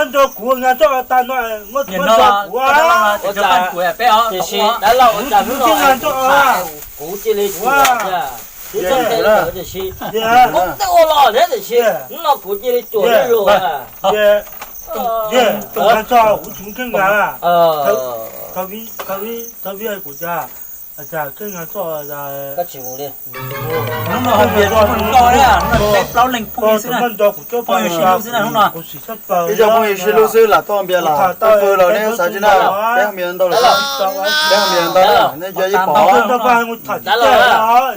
muab nrog kuv nqa txoj tas no, muab nrog kuv. Tiam sis dab laug, ua cas hnub no kuv cia li cuag thiab? Kuv txoj kev ntawd tiam sis kuv twb ua los thiab tiam sis hnub no kuv cia li cuag li lus. Kuv tsis nqa, kuv tias, cas koj nqa txoj, koj tsis mus li. Hnub no hauv npias tsis muaj neeg nkauj thiab, hnub no peb plaub leeg phooj ywg xwb na, phooj ywg sib hlub xwb na hnub no. Ib co phooj ywg sib hlub xwb lam tuaj npias los tau pw los nej xav tsis na, peb hauv npias ntau lawm, peb hauv npias ntau na nej cia li pom.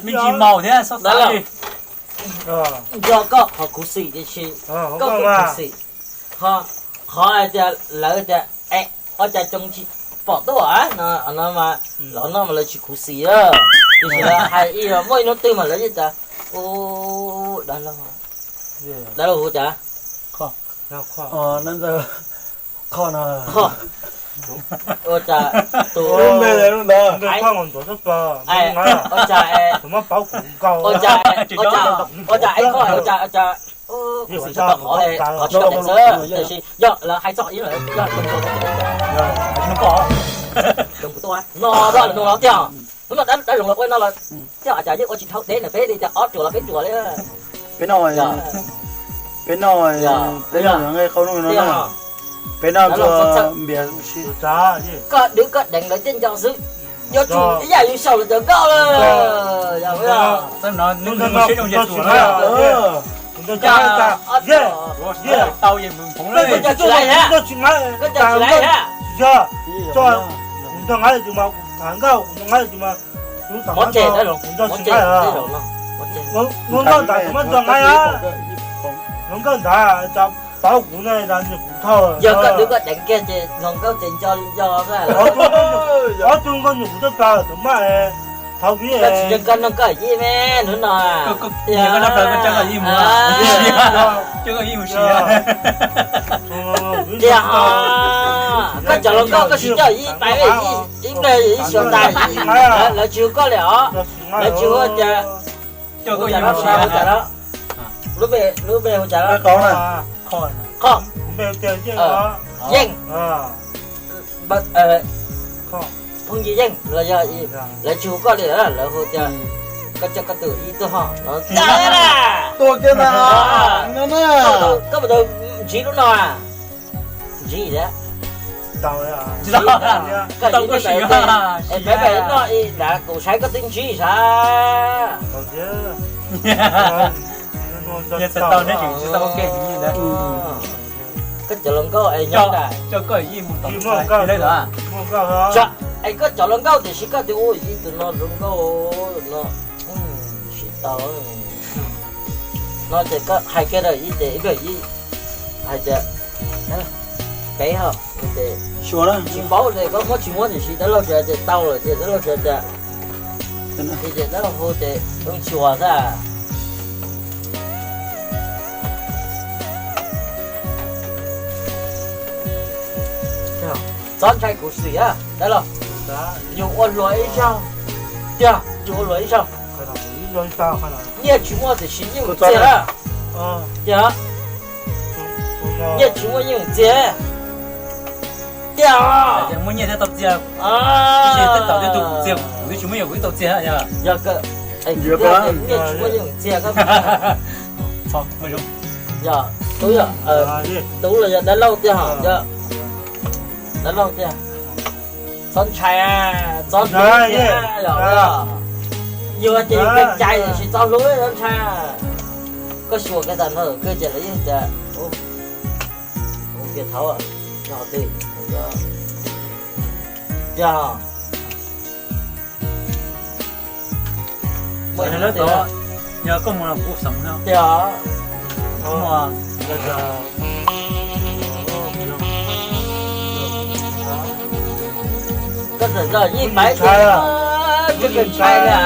Me ntsis maus thiab xob xav li. Nco koj qhov khuv xim tiam sis koj kuj khuv xim qhov, qhov hais tias lawv tias ua cas cov tsis pom tuaj no, los no mas lawv tsis khuv xim. Tiam sis lawv hais ib los muaj ib hnub twg mas lawv yeej tias, u, dab laug, dab laug hu cas? Ua cas tus, ua cas, ua cas, ua cas, ua cas, ua cas, kuv xav qhov, qhov tsis tau xwb, tiam sis yog lawv hais txog ib lawm, yog zoo kuv tuaj no, lawv nug los tiag. Hnub no dab zoo los ua no los tiag, cas yeej ua tsis dhau deb na, peb li tias ob ruam los peb ruam li. Peb no, peb no, peb no nqe qhau no na, peb no npias. Koj dwb koj deev lawv tej nco xwb, yuav tsum ib yam yus xyaum lawv cov nkauj lawm. Tsis laiv thiab, koj tsis laiv thiab, kuv nco nkauj, kuv nco nkauj, kuv nco tsis nqa, kuv nco tsis nqa, kuv nco nkauj ntawd kuv nco nqa, kuv nco nkauj ntawd, pab kuv ne, nws kuv thauj. Yog koj dwb koj deev kiag ces hluas nkauj ces nco li nco. Ob tug nkauj nyuam kuv tuaj pab tus maj, thov vim koj tsis nco koj nug koj yij me hnub no. Tiag ho, koj cov hluas nkauj koj tsis coj yij pais, ib pliag ib suav tas, lawv tsis hu koj li os, lawv tsis hu cas. Lub npe hu cas? Qhov, Yeej, phooj ywg Yeej los yog lawv tsis hu koj li, lawv hu tias Koj coj koj tus ib tug ho. Tuaj kiag na. Koj puas tau ntsib lub no? Ntsib thiab. Koj tsis noj, peb peb noj ib nrad kuv saib koj twb ntsib sav. Tsis tau ne, tsis tau ua ke. Koj cov hluas nkauj es nyob nram, coj koj yij mus tom ntxhais lawm. Es koj cov hluas nkauj tiam sis koj twb ua ib tug no hluas nkauj no tsis tau. No ces koj hais kiag rau ib ces ib pliag ib hais tias peb ho ces tsis paub ces koj muab tsis muab tiam sis dab laug tsuas tias tau lawm ces dab laug tsuas tias, ces dab laug hu ces wb tsis ua xwb. Txhob ntshai kuv xwm dab laug, yus ua luag ib zaug, tiag yus ua luag ib zaug. Nyiaj tsis muaj tiam sis yeej txiag, tiag. Nyiaj tsis muaj yeej txiag, tiag. Muaj nyiaj thiaj tau txiag, tab sis tej zaum tej tug kuv txiag kuv twb tsis muaj yog kuv twb tau txiag. Yog, nyiaj tsis muaj yeej txiag. Yog, tub yog, tub los yog dab laug tiag hos, yog dab laug tiag. Txhob ntshai, txhob ntshai, yog yus ces kev cai tiam sis txhob hlub, txhob ntshai. Koj xyuas kiag tag nrho kawg ces lawv yeej tias, ua kiag thaum, yog twg, yog. Yog koj mus los kuv xeem no. Tiag. Koj txawm nrog yij pab ces koj kawg ntshai li.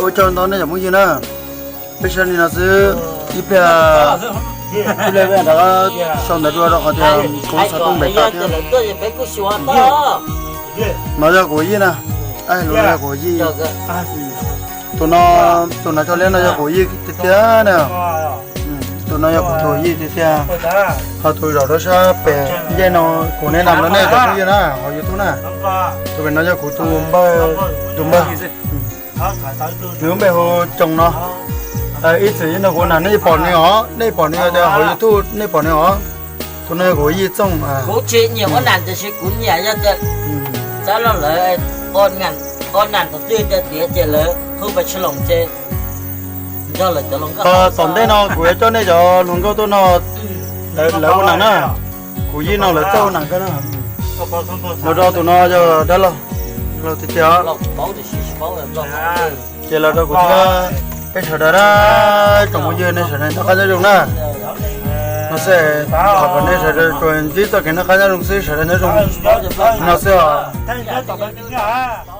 Ua tsaug ntau nej cov phooj ywg na. Peb saib li no xwb, ib pliag ib pliag peb rov sau ntawv dua rau qhov tias kuv xov tooj npem tag thiab. No yog kuv yij na, lus no yog kuv yij. Tus no, tus no cov liab no yog kuv yij tiag tiag na. Tus no yog kuv tus yij tiag tiag. Ho tus zaum rau sab pem ncej no kuv neb nam rau nej cov phooj ywg na hauv YouTube na. Tus pem no yog kuv tus npawg, tus npawg. Nws lub npe hu Coos no. Ib txwm yeej nrog kuv nam, nej pom nws os, nej pom nws tias hauv YouTube nej pom nws os. Tus no yog kuv yij Txooj. Kuv tsis nyiam ua nam tiam sis kuv nyiam yog tias txawm los lawv ua nam thaum twg tias tiav ces lawv hu pes tsha loos ces nrog lawv cov hluas nkauj. Tom ntej no kuv yuav coj nej cov hluas nkauj tuaj no, lawv ua nam na. Kuv yij no lawv txawj ua nam kawg na. Los rau tus no yog dab laug, laug tiag tiag. Ces los rau kuv thiab peb sawv daws na, tsoom phooj ywg nej sawv daws noj qab nyob zoo na. No xwb, thov kom nej sawv daws tsuas ntsib txoj kev noj qab nyob zoo xwb, sawv daws nyob zoo. No xwb os.